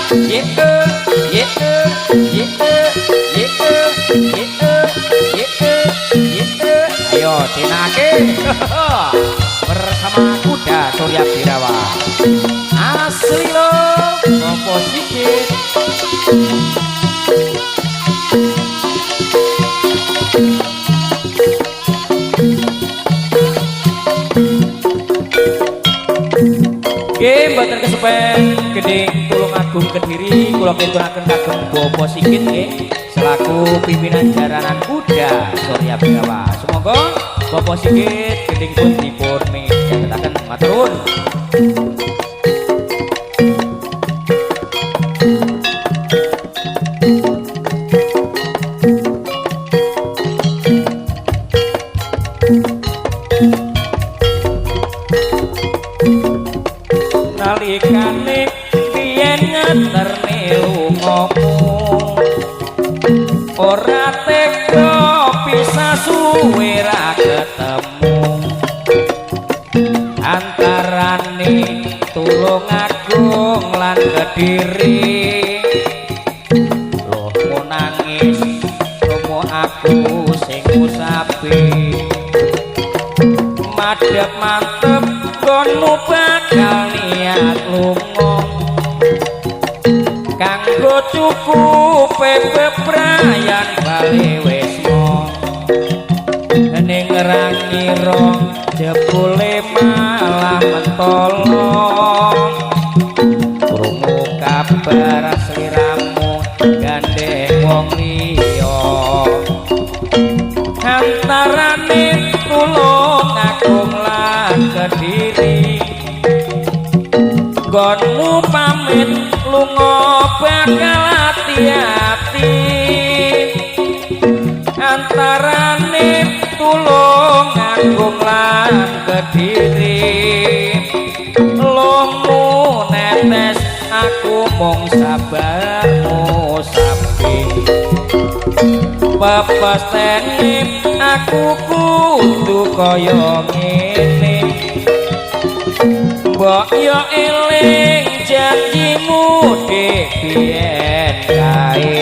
Ye ye ye ye ye ye ye. Ayo tinake bersama Kuda Surya Birawa. Asli lo Bapak Sigit. Nggih, mboten kesupen gending Tulungagung Kediri kula kintunaken kagem Bapak Sigit nggih selaku pimpinan jaranan Kuda Surya Birawa. Semoga Bapak Sigit gending pun dipun mijangketaken. Matur nuwun. Nalikane biyen ngeterne lungamu ora tega pisah suwe ra ketemu antarane Tulungagung lan Kediri lohmu nangis romo aku sing ngusapi madhep mantep gonmu bakal niat lunga kanggo cukupe bebrayan bali wisma ning ra ngira jebule malah mentolo krungu kabar sliramu gandeng wong liya antarane Tulungagung lan Kediri nggonmu pamit lunga bakal ati-ati antarane Tulungagung lan Kediri lomu netes aku mung sabar ngusapi pepestene aku kudu kaya ngene mbok yo eling janjimu dik biyen kae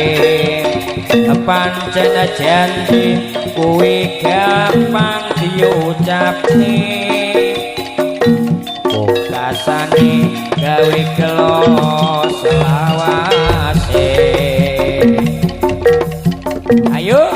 pancen janji kuwi gampang diucapne pungkasane gawe gelo selawase. Ayo.